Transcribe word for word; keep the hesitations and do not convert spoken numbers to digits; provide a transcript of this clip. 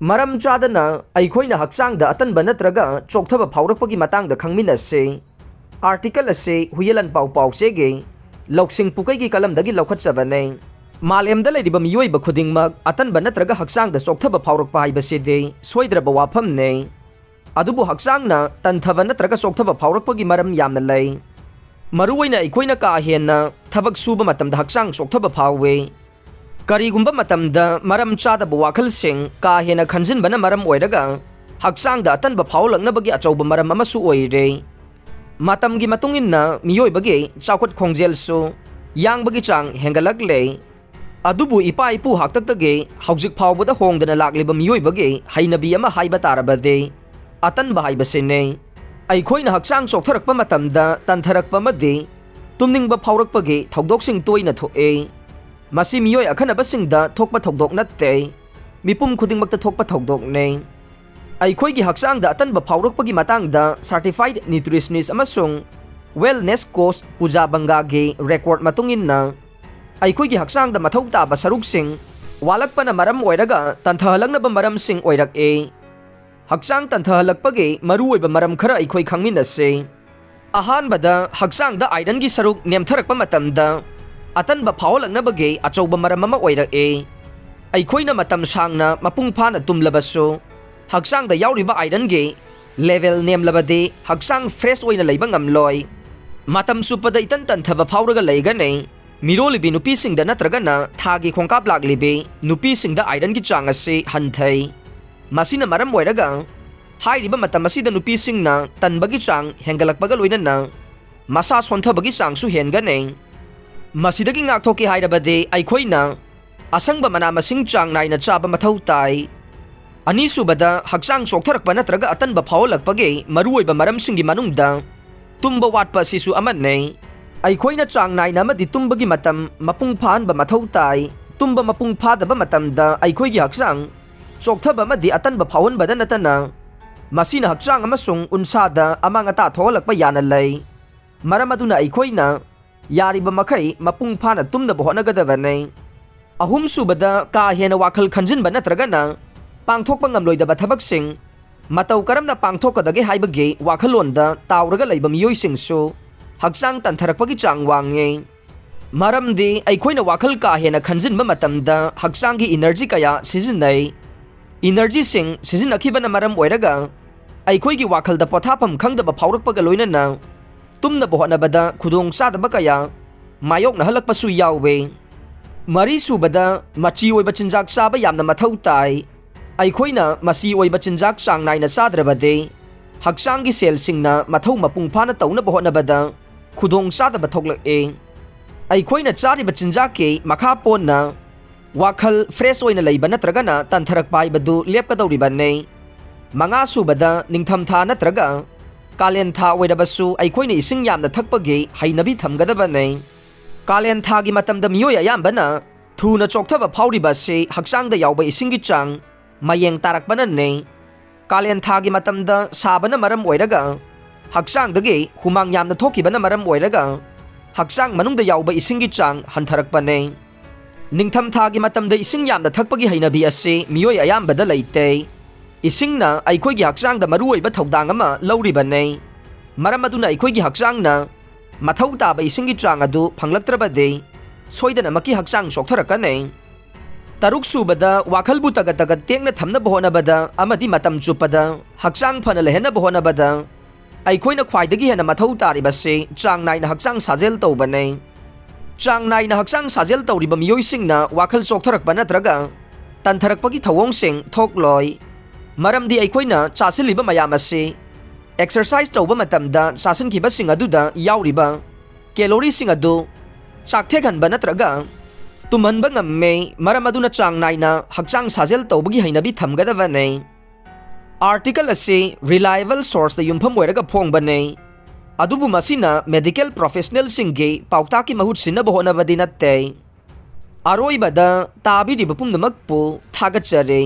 ꯃꯔꯝ ꯆꯥꯗꯅ ꯑꯩꯈꯣꯏꯅ ꯍꯛꯆꯥꯡꯗ ꯑꯇꯟꯕ ꯅꯠꯇ꯭ꯔꯒ ꯆꯣꯛꯊꯕ ꯐꯥꯎꯔꯛꯄꯒꯤ ꯃꯇꯥꯡꯗ ꯈꯪꯃꯤꯟꯅꯁꯤ꯫ ꯑꯥꯔꯇꯤꯀꯜ ꯑꯁꯤ ꯍꯨꯌꯦꯂꯟ ꯄꯥꯎ ꯄꯥꯎꯆꯦꯒꯤ ꯂꯧꯁꯤꯡ ꯄꯨꯀꯩꯒꯤ ꯀꯂꯝꯗꯒꯤ ꯂꯧꯈꯠꯆꯕꯅꯤ꯫ ꯃꯥꯂꯦꯝꯗ ꯂꯩꯔꯤꯕ ꯃꯤꯑꯣꯏꯕ ꯈꯨꯗꯤꯡꯃꯛ ꯑꯇꯟꯕ ꯅꯠꯇ꯭ꯔꯒ ꯍꯛꯆꯥꯡꯗ ꯆꯣꯛꯊꯕ ꯐꯥꯎꯔꯛꯄ ꯍꯥꯏꯕꯁꯤꯗꯤ ꯁꯣꯏꯗ꯭ꯔꯕ ꯋꯥꯐꯝꯅꯤ꯫ ꯑꯗꯨꯕꯨ ꯍꯛꯆꯥꯡꯅ ꯇꯟꯊꯕ ꯅꯠꯇ꯭ꯔꯒ ꯆꯣꯛꯊꯕ ꯐꯥꯎꯔꯛꯄꯒꯤ ꯃꯔꯝ ꯌꯥꯝꯅ ꯂꯩ꯫ ꯃꯔꯨꯑꯣꯏꯅ ꯑꯩꯈꯣꯏꯅ ꯀꯥ ꯍꯦꯟꯅ ꯊꯕꯛ ꯁꯨꯕ ꯃꯇꯝꯗ ꯍꯛꯆꯥꯡ ꯆꯣꯛꯊꯕ ꯐꯥꯎꯏ꯫ ꯀꯔꯤꯒꯨꯝꯕ ꯃꯇꯝꯗ ꯃꯔꯝ ꯆꯥꯗꯕ ꯋꯥꯈꯜꯁꯤꯡ ꯀꯥ ꯍꯦꯟꯅ ꯈꯟꯖꯤꯟꯕꯅ ꯃꯔꯝ ꯑꯣꯏꯔꯒ ꯍꯛꯆꯥꯡꯗ ꯑꯇꯟꯕ ꯐꯥꯎꯍꯜꯂꯛꯅꯕꯒꯤ ꯑꯆꯧꯕ ꯃꯔꯝ ꯑꯃꯁꯨ ꯑꯣꯏꯔꯦ꯫ ꯃꯇꯝꯒꯤ ꯃꯇꯨꯡ ꯏꯟꯅ ꯃꯤꯑꯣꯏꯕꯒꯤ ꯆꯥꯎꯈꯠ ꯈꯣꯡꯖꯦꯜꯁꯨ ꯌꯥꯡꯕꯒꯤ ꯆꯥꯡ ꯍꯦꯟꯒꯠꯂꯛꯂꯦ꯫ ꯑꯗꯨꯕꯨ ꯏꯄꯥ ꯏꯄꯨ ꯍꯥꯛꯇꯛꯇꯒꯤ ꯍꯧꯖꯤꯛ ꯐꯥꯎꯕꯗ ꯍꯣꯡꯗꯅ ꯂꯥꯛꯂꯤꯕ ꯃꯤꯑꯣꯏꯕꯒꯤ ꯍꯩꯅꯕꯤ ꯑꯃ ꯍꯥꯏꯕ ꯇꯥꯔꯕꯗꯤ ꯑꯇꯟꯕ ꯍꯥꯏꯕꯁꯤꯅꯤ꯫ ꯑꯩꯈꯣꯏꯅ ꯍꯛꯆꯥꯡ ꯆꯣꯛꯊꯔꯛꯄ ꯃꯇꯝꯗ ꯇꯟꯊꯔꯛꯄ ꯑꯃꯗꯤ ꯇꯨꯝꯅꯤꯡꯕ ꯐꯥꯎꯔꯛꯄꯒꯤ ꯊꯧꯗꯣꯛꯁꯤꯡ ꯇꯣꯏꯅ ꯊꯣꯛꯏ꯫ ꯃꯁꯤ ꯃꯤꯑꯣꯏ ꯑꯈꯟꯅꯕꯁꯤꯡꯗ ꯊꯣꯛꯄ ꯊꯧꯗꯣꯛ ꯅꯠꯇꯦ, ꯃꯤꯄꯨꯝ ꯈꯨꯗꯤꯡꯃꯛꯇ ꯊꯣꯛꯄ ꯊꯧꯗꯣꯛꯅꯤ꯫ ꯑꯩꯈꯣꯏꯒꯤ ꯍꯛꯆꯥꯡꯗ ꯑꯇꯟꯕ ꯐꯥꯎꯔꯛꯄꯒꯤ ꯃꯇꯥꯡꯗ certified nutritionist ꯑꯃꯁꯨꯡ wellness coach ꯄꯨꯖꯥ ꯕꯪꯒꯥꯒꯤ ꯔꯦꯀꯣꯔꯗ ꯃꯇꯨꯡ ꯏꯟꯅ, ꯑꯩꯈꯣꯏꯒꯤ ꯍꯛꯆꯥꯡꯗ ꯃꯊꯧ ꯇꯥꯕ ꯁꯔꯨꯛꯁꯤꯡ ꯋꯥꯠꯂꯛꯄꯅ ꯃꯔꯝ ꯑꯣꯏꯔꯒ ꯇꯟꯊꯍꯜꯂꯛꯅꯕ ꯃꯔꯝꯁꯤꯡ ꯑꯣꯏꯔꯛꯏ꯫ ꯍꯛꯆꯥꯡ ꯇꯟꯊꯍꯜꯂꯛꯄꯒꯤ ꯃꯔꯨꯑꯣꯏꯕ ꯃꯔꯝ ꯈꯔ ꯑꯩꯈꯣꯏ ꯈꯪꯃꯤꯟꯅꯁꯤ꯫ ꯑꯍꯥꯟꯕꯗ, ꯍꯛꯆꯥꯡꯗ ꯑꯥꯏꯔꯟꯒꯤ ꯁꯔꯨꯛ ꯅꯦꯝꯊꯔꯛꯄ ꯃꯇꯝꯗ ꯑꯇꯟꯕ ꯐꯥꯎꯍꯜꯂꯛꯅꯕꯒꯤ ꯑꯆꯧꯕ ꯃꯔꯝ ꯑꯃ ꯑꯣꯏꯔꯛꯏ꯫ ꯑꯩꯈꯣꯏꯅ ꯃꯇꯝ ꯁꯥꯡꯅ ꯃꯄꯨꯡ ꯐꯥꯅ ꯇꯨꯝꯂꯕꯁꯨ, ꯍꯛꯆꯥꯡꯗ ꯌꯥꯎꯔꯤꯕ ꯑꯥꯏꯔꯟꯒꯤ ꯂꯦꯚꯦꯜ ꯅꯦꯝꯂꯕꯗꯤ ꯍꯛꯆꯥꯡ ꯐ꯭ꯔꯦꯁ ꯑꯣꯏꯅ ꯂꯩꯕ ꯉꯝꯂꯣꯏ꯫ ꯃꯇꯝ ꯆꯨꯞꯄꯗ ꯏꯇꯟ ꯇꯟꯊꯕ ꯐꯥꯎꯔꯒ ꯂꯩꯒꯅꯤ꯫ ꯃꯤꯔꯣꯜꯂꯤꯕꯤ ꯅꯨꯄꯤꯁꯤꯡꯗ ꯅꯠꯇ꯭ꯔꯒꯅ ꯊꯥꯒꯤ ꯈꯣꯡꯀꯥꯞ ꯂꯥꯛꯂꯤꯕꯤ ꯅꯨꯄꯤꯁꯤꯡꯗ ꯑꯥꯏꯔꯟꯒꯤ ꯆꯥꯡ ꯑꯁꯤ ꯍꯟꯊꯩ꯫ ꯃꯁꯤꯅ ꯃꯔꯝ ꯑꯣꯏꯔꯒ ꯍꯥꯏꯔꯤꯕ ꯃꯇꯝ ꯑꯁꯤꯗ ꯅꯨꯄꯤꯁꯤꯡꯅ ꯇꯟꯕꯒꯤ ꯆꯥꯡ ꯍꯦꯟꯒꯠꯂꯛꯄꯒ ꯂꯣꯏꯅꯅ ꯃꯁꯥ ꯁꯣꯟꯊꯕꯒꯤ ꯆꯥꯡꯁꯨ ꯍꯦꯟꯒꯅꯤ꯫ ꯃꯁꯤꯗꯒꯤ ꯉꯥꯛꯊꯣꯛꯀꯦ ꯍꯥꯏꯔꯕꯗꯤ ꯑꯩꯈꯣꯏꯅ ꯑꯁꯪꯕ ꯃꯅꯥ ꯃꯁꯤꯡ ꯆꯥꯡ ꯅꯥꯏꯅ ꯆꯥꯕ ꯃꯊꯧ ꯇꯥꯏ꯫ ꯑꯅꯤꯁꯨꯕꯗ, ꯍꯛꯆꯥꯡ ꯆꯣꯛꯊꯔꯛꯄ ꯅꯠꯇ꯭ꯔꯒ ꯑꯇꯟꯕ ꯐꯥꯎꯍꯜꯂꯛꯄꯒꯤ ꯃꯔꯨꯑꯣꯏꯕ ꯃꯔꯝꯁꯤꯡꯒꯤ ꯃꯅꯨꯡꯗ ꯇꯨꯝꯕ ꯋꯥꯠꯄ ꯑꯁꯤꯁꯨ ꯑꯃꯅꯤ꯫ ꯑꯩꯈꯣꯏꯅ ꯆꯥꯡ ꯅꯥꯏꯅ ꯑꯃꯗꯤ ꯇꯨꯝꯕꯒꯤ ꯃꯇꯝ ꯃꯄꯨꯡ ꯐꯥꯍꯟꯕ ꯃꯊꯧ ꯇꯥꯏ꯫ ꯇꯨꯝꯕ ꯃꯄꯨꯡ ꯐꯥꯗꯕ ꯃꯇꯝꯗ ꯑꯩꯈꯣꯏꯒꯤ ꯍꯛꯆꯥꯡ ꯆꯣꯛꯊꯕ ꯑꯃꯗꯤ ꯑꯇꯟꯕ ꯐꯥꯎꯍꯟꯕꯗ ꯅꯠꯇꯅ ꯃꯁꯤꯅ ꯍꯛꯆꯥꯡ ꯑꯃꯁꯨꯡ ꯎꯟꯁꯥꯗ ꯑꯃꯥꯡ ꯑꯇꯥ ꯊꯣꯛꯍꯜꯂꯛꯄ ꯌꯥꯅ ꯂꯩ꯫ ꯃꯔꯝ ꯑꯗꯨꯅ ꯑꯩꯈꯣꯏꯅ ꯌꯥꯔꯤꯕ ꯃꯈꯩ ꯃꯄꯨꯡ ꯐꯥꯅ ꯇꯨꯝꯅꯕ ꯍꯣꯠꯅꯒꯗꯕꯅꯤ꯫ ꯑꯍꯨꯝꯁꯨꯕꯗ, ꯀꯥ ꯍꯦꯟꯅ ꯋꯥꯈꯜ ꯈꯟꯖꯤꯟꯕ ꯅꯠꯇ꯭ꯔꯒꯅ ꯄꯥꯡꯊꯣꯛꯄ ꯉꯝꯂꯣꯏꯗꯕ ꯊꯕꯛꯁꯤꯡ ꯃꯇꯧ ꯀꯔꯝꯅ ꯄꯥꯡꯊꯣꯛꯀꯗꯒꯦ ꯍꯥꯏꯕꯒꯤ ꯋꯥꯈꯜꯂꯣꯟꯗ ꯇꯥꯎꯔꯒ ꯂꯩꯕ ꯃꯤꯑꯣꯏꯁꯤꯡꯁꯨ ꯍꯛꯆꯥꯡ ꯇꯟꯊꯔꯛꯄꯒꯤ ꯆꯥꯡ ꯋꯥꯡꯉꯤ꯫ ꯃꯔꯝꯗꯤ ꯑꯩꯈꯣꯏꯅ ꯋꯥꯈꯜ ꯀꯥ ꯍꯦꯟꯅ ꯈꯟꯖꯤꯟꯕ ꯃꯇꯝꯗ ꯍꯛꯆꯥꯡꯒꯤ ꯏꯅꯔꯖꯤ ꯀꯌꯥ ꯁꯤꯖꯤꯟꯅꯩ꯫ ꯏꯅꯔꯖꯤꯁꯤꯡ ꯁꯤꯖꯤꯟꯅꯈꯤꯕꯅ ꯃꯔꯝ ꯑꯣꯏꯔꯒ ꯑꯩꯈꯣꯏꯒꯤ ꯋꯥꯈꯜꯗ ꯄꯣꯊꯥꯐꯝ ꯈꯪꯗꯕ ꯐꯥꯎꯔꯛꯄꯒ ꯂꯣꯏꯅꯅ ꯇꯨꯝꯅꯕ ꯍꯣꯠꯅꯕꯗ ꯈꯨꯗꯣꯡ ꯆꯥꯗꯕ ꯀꯌꯥ ꯃꯥꯌꯣꯛꯅꯍꯜꯂꯛꯄꯁꯨ ꯌꯥꯎꯋꯦ꯫ ꯃꯔꯤꯁꯨꯕꯗ, ꯃꯆꯤ ꯑꯣꯏꯕ ꯆꯤꯟꯖꯥꯛ ꯆꯥꯕ ꯌꯥꯝꯅ ꯃꯊꯧ ꯇꯥꯏ꯫ ꯑꯩꯈꯣꯏꯅ ꯃꯆꯤ ꯑꯣꯏꯕ ꯆꯤꯟꯖꯥꯛ ꯆꯥꯡ ꯅꯥꯏꯅ ꯆꯥꯗ꯭ꯔꯕꯗꯤ ꯍꯛꯆꯥꯡꯒꯤ ꯁꯦꯜꯁꯤꯡꯅ ꯃꯊꯧ ꯃꯄꯨꯡ ꯐꯥꯅ ꯇꯧꯅꯕ ꯍꯣꯠꯅꯕꯗ ꯈꯨꯗꯣꯡ ꯆꯥꯗꯕ ꯊꯣꯛꯂꯛꯏ꯫ ꯑꯩꯈꯣꯏꯅ ꯆꯥꯔꯤꯕ ꯆꯤꯟꯖꯥꯛꯀꯤ ꯃꯈꯥ ꯄꯣꯟꯅ ꯋꯥꯈꯜ ꯐ꯭ꯔꯦꯁ ꯑꯣꯏꯅ ꯂꯩꯕ ꯅꯠꯇ꯭ꯔꯒꯅ ꯇꯟꯊꯔꯛꯄ ꯍꯥꯏꯕꯗꯨ ꯂꯦꯞꯀꯗꯧꯔꯤꯕꯅꯤ꯫ ꯃꯉꯥ ꯁꯨꯕꯗ, ꯅꯤꯡꯊꯝꯊꯥ ꯅꯠꯇ꯭ꯔꯒ ꯀꯥꯂꯦꯟ ꯊꯥ ꯑꯣꯏꯔꯕꯁꯨ ꯑꯩꯈꯣꯏꯅ ꯏꯁꯤꯡ ꯌꯥꯝꯅ ꯊꯛꯄꯒꯤ ꯍꯩꯅꯕꯤ ꯊꯝꯒꯗꯕꯅꯤ꯫ ꯀꯥꯂꯦꯟ ꯊꯥꯒꯤ ꯃꯇꯝꯗ ꯃꯤꯑꯣꯏ ꯑꯌꯥꯝꯕꯅ ꯊꯨꯅ ꯆꯣꯛꯊꯕ ꯐꯥꯎꯔꯤꯕ ꯑꯁꯤ ꯍꯛꯆꯥꯡꯗ ꯌꯥꯎꯕ ꯏꯁꯤꯡꯒꯤ ꯆꯥꯡ ꯃꯌꯦꯡ ꯇꯥꯔꯛꯄꯅꯅꯤ꯫ ꯀꯥꯂꯦꯟ ꯊꯥꯒꯤ ꯃꯇꯝꯗ ꯁꯥꯕꯅ ꯃꯔꯝ ꯑꯣꯏꯔꯒ ꯍꯛꯆꯥꯡꯗꯒꯤ ꯍꯨꯃꯥꯡ ꯌꯥꯝꯅ ꯊꯣꯛꯈꯤꯕꯅ ꯃꯔꯝ ꯑꯣꯏꯔꯒ ꯍꯛꯆꯥꯡ ꯃꯅꯨꯡꯗ ꯌꯥꯎꯕ ꯏꯁꯤꯡꯒꯤ ꯆꯥꯡ ꯍꯟꯊꯔꯛꯄꯅꯤ꯫ ꯅꯤꯡꯊꯝꯊꯥꯒꯤ ꯃꯇꯝꯗ ꯏꯁꯤꯡ ꯌꯥꯝꯅ ꯊꯛꯄꯒꯤ ꯍꯩꯅꯕꯤ ꯑꯁꯤ ꯃꯤꯑꯣꯏ ꯑꯌꯥꯝꯕꯗ ꯂꯩꯇꯦ꯫ ꯏꯁꯤꯡꯅ ꯑꯩꯈꯣꯏꯒꯤ ꯍꯛꯆꯥꯡꯗ ꯃꯔꯨꯑꯣꯏꯕ ꯊꯧꯗꯥꯡ ꯑꯃ ꯂꯧꯔꯤꯕꯅꯤ꯫ ꯃꯔꯝ ꯑꯗꯨꯅ ꯑꯩꯈꯣꯏꯒꯤ ꯍꯛꯆꯥꯡꯅ ꯃꯊꯧ ꯇꯥꯕ ꯏꯁꯤꯡꯒꯤ ꯆꯥꯡ ꯑꯗꯨ ꯐꯪꯂꯛꯇ꯭ꯔꯕꯗꯤ ꯁꯣꯏꯗꯅꯃꯛꯀꯤ ꯍꯛꯆꯥꯡ ꯁꯣꯛꯊꯔꯛꯀꯅꯤ꯫ ꯇꯔꯨꯛ ꯁꯨꯕꯗ, ꯋꯥꯈꯜꯕꯨ ꯇꯒꯠ ꯇꯒꯠ ꯇꯦꯡꯅ ꯊꯝꯅꯕ ꯍꯣꯠꯅꯕꯗ ꯑꯃꯗꯤ ꯃꯇꯝ ꯆꯨꯞꯄꯗ ꯍꯛꯆꯥꯡ ꯐꯅ ꯂꯩꯍꯟꯅꯕ ꯍꯣꯠꯅꯕꯗ ꯑꯩꯈꯣꯏꯅ ꯈ꯭ꯋꯥꯏꯗꯒꯤ ꯍꯦꯟꯅ ꯃꯊꯧ ꯇꯥꯔꯤꯕꯁꯤ ꯆꯥꯡ ꯅꯥꯏꯅ ꯍꯛꯆꯥꯡ ꯁꯥꯖꯦꯜ ꯇꯧꯕꯅꯤ꯫ ꯆꯥꯡ ꯅꯥꯏꯅ ꯍꯛꯆꯥꯡ ꯁꯥꯖꯦꯜ ꯇꯧꯔꯤꯕ ꯃꯤꯑꯣꯏꯁꯤꯡꯅ ꯋꯥꯈꯜ ꯆꯣꯛꯊꯔꯛꯄ ꯅꯠꯇ꯭ꯔꯒ ꯇꯟꯊꯔꯛꯄꯒꯤ ꯊꯧꯑꯣꯡꯁꯤꯡ ꯊꯣꯛꯂꯣꯏ꯫ ꯃꯔꯝꯗꯤ ꯑꯩꯈꯣꯏꯅ ꯆꯥꯁꯤꯜꯂꯤꯕ ꯃꯌꯥꯝ ꯑꯁꯤ ꯑꯦꯛꯁꯔꯁꯥꯏꯁ ꯇꯧꯕ ꯃꯇꯝꯗ ꯆꯥꯁꯤꯟꯈꯤꯕꯁꯤꯡ ꯑꯗꯨꯗ ꯌꯥꯎꯔꯤꯕ ꯀꯦꯂꯣꯔꯤꯁꯤꯡ ꯑꯗꯨ ꯆꯥꯛꯊꯦꯛꯍꯟꯕ ꯅꯠꯇ꯭ꯔꯒ ꯇꯨꯝꯍꯟꯕ ꯉꯝꯃꯤ꯫ ꯃꯔꯝ ꯑꯗꯨꯅ ꯆꯥꯡ ꯅꯥꯏꯅ ꯍꯛꯆꯥꯡ ꯁꯥꯖꯦꯜ ꯇꯧꯕꯒꯤ ꯍꯩꯅꯕꯤ ꯊꯝꯒꯗꯕꯅꯤ꯫ ꯑꯥꯔꯇꯤꯀꯜ ꯑꯁꯤ ꯔꯤꯂꯥꯏꯑꯦꯕꯜ ꯁꯣꯔꯁꯇ ꯌꯨꯝꯐꯝ ꯑꯣꯏꯔꯒ ꯐꯣꯡꯕꯅꯤ, ꯑꯗꯨꯕꯨ ꯃꯁꯤꯅ ꯃꯦꯗꯤꯀꯦꯜ ꯄ꯭ꯔꯣꯐꯦꯁꯅꯦꯜꯁꯤꯡꯒꯤ ꯄꯥꯎꯇꯥꯛꯀꯤ ꯃꯍꯨꯠ ꯁꯤꯟꯅꯕ ꯍꯣꯠꯅꯕꯗꯤ ꯅꯠꯇꯦ꯫ ꯑꯔꯣꯏꯕꯗ ꯇꯥꯕꯤꯔꯤꯕ ꯄꯨꯝꯅꯃꯛꯄꯨ ꯊꯥꯒꯠꯆꯔꯤ꯫